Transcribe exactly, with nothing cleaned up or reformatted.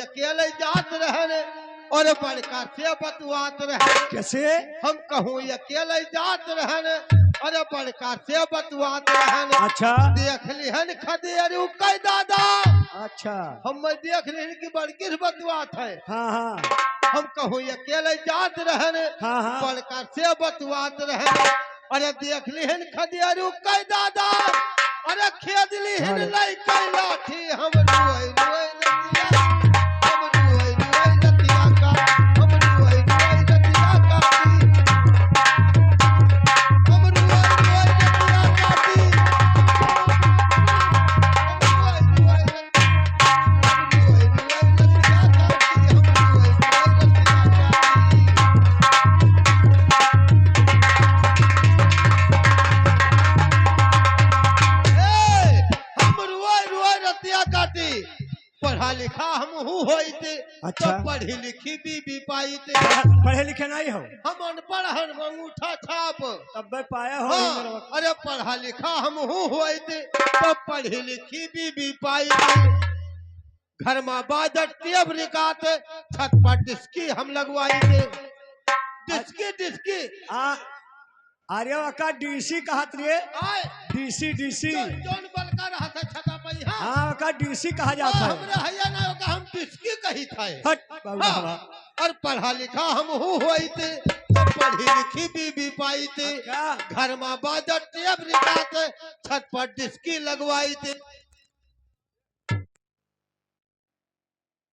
अकेले जात रहन और बड़का से बतुआत रहन। कैसे? हम कहूँ अकेले जात रहन और बड़का से बतुआत रहन। अच्छा। देख लिहन खदेरू कई दादा। अच्छा। हम देख लिहन कि बड़की से बतुआत है। हाँ, हाँ। हम कहूँ अकेले जात रहन, हाँ, हाँ। बड़का से बतुआत रहन। अरे देख लिहन खदेरू कई दादा, अरे खेद लिहन अरे। लइके लाठी, हम रोए रोए रतिया, हम रोए रोए रतिया का, हम रोए रोए रतिया काटी, हम रोए रोए रतिया काटी, हम रोए रोए रतिया ए, हम रुआई रुआई रतिया काटी, पढ़ा लिखा हम हूँ होइत, अच्छा। तो पढ़ी लिखी बीबी पाइत। पढ़े लिखे नहीं हो? हम अनपढ़ हन, अंगूठा छाप। तब पाया हो हाँ, ही मेरा वक्त। अरे पढ़ा लिखा हम हूँ होइत, तो पढ़ी लिखी बीबी पाइत। घर मा बाजत टेप रिकात, छत पर डिस्की हम लगवाइत। डिस्की, डिस्की। आ, अरे ओका डीसी कहत रे। आय। DC, DC. जौन, जौन बलका रहत है छता पै, हाँ। हाँ, ओका डीसी कहा जात है। हमरा हैया ना, ओका हम डिस्की कहित है। हट, बाबू हाँ। हवा। और पढ़ा लिखा हम हूँ होइत, तो पढ़ी लिखी बीबी पाइत। क्या? घर मा बाजत टेप रिकात, छत पर डिस्की लगवाइत।